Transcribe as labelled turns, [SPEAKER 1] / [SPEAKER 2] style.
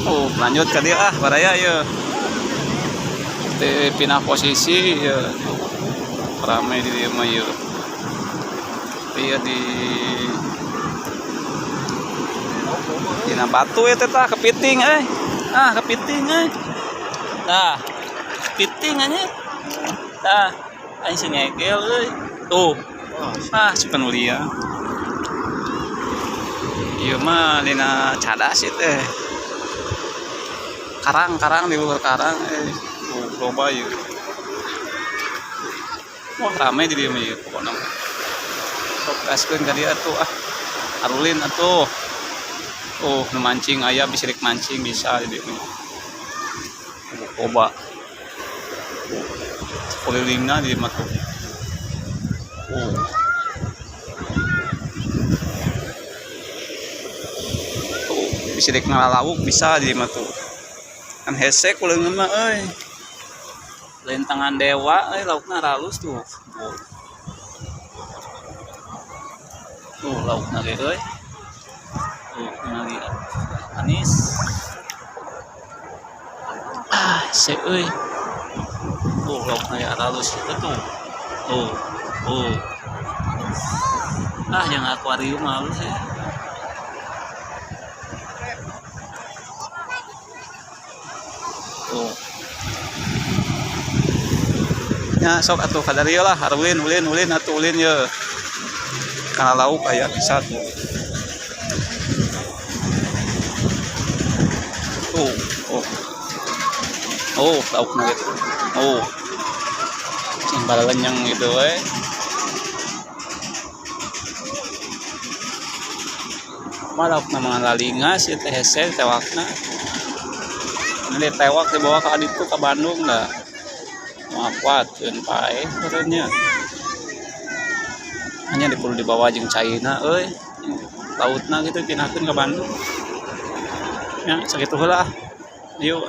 [SPEAKER 1] Oh, lanjut ka dieu ah, baraya ieu. Teu pindah posisi ieu. Rame di dieu mah ieu. Ieu di dina batu ieu teh tah kepiting euy. Ah, kepiting euy. Tah, kepiting anjing. Tah, aing si ngegel euy. Tuh. Ah, suka nu liar. Ieu mah dina cadas ieu teh. Karang-karang di luhur karang eh. Tuh, loba ieu. Wah, rame di dieu mah ieu pokona mah. Sok gaskeun ka dieu atuh ah. Arulin atuh. Tuh, nu mancing aya, bisa rek mancing bisa di dieu mah. Loba. Kulilingna di dieu mah tuh. Oh. Tuh, bisa rek ngalalawuk bisa di dieu mah tuh. Kan hese kuleungeun mah euy. Lain tangan dewa euy, laukna halus tuh. Tuh. Tuh laukna ge euy. Tuh ningali manis. Ah, hese euy. Tuh laukna ge halus kitu tuh. Tuh. Tuh. Ah, yang akuarium halus ya. Tuh. Ya sok atuh kadarieu lah, arulin ulin ulin atuh ulin ye. Kana lauk aya bisa tuh. Tuh, oh. Oh, laukna gitu. Oh. Cing balalenyeng gitu we. Mah laukna mah lalingas ieu teh hese tewakna. Ini ditewak dibawa ke aditu ke Bandung dah. Makuatkeun paeh meureun nya. Hanya perlu dibawa jeung caina euy. Lautna gitu pindahkeun ka Bandung. Ya sakitu heula ah. Ayo.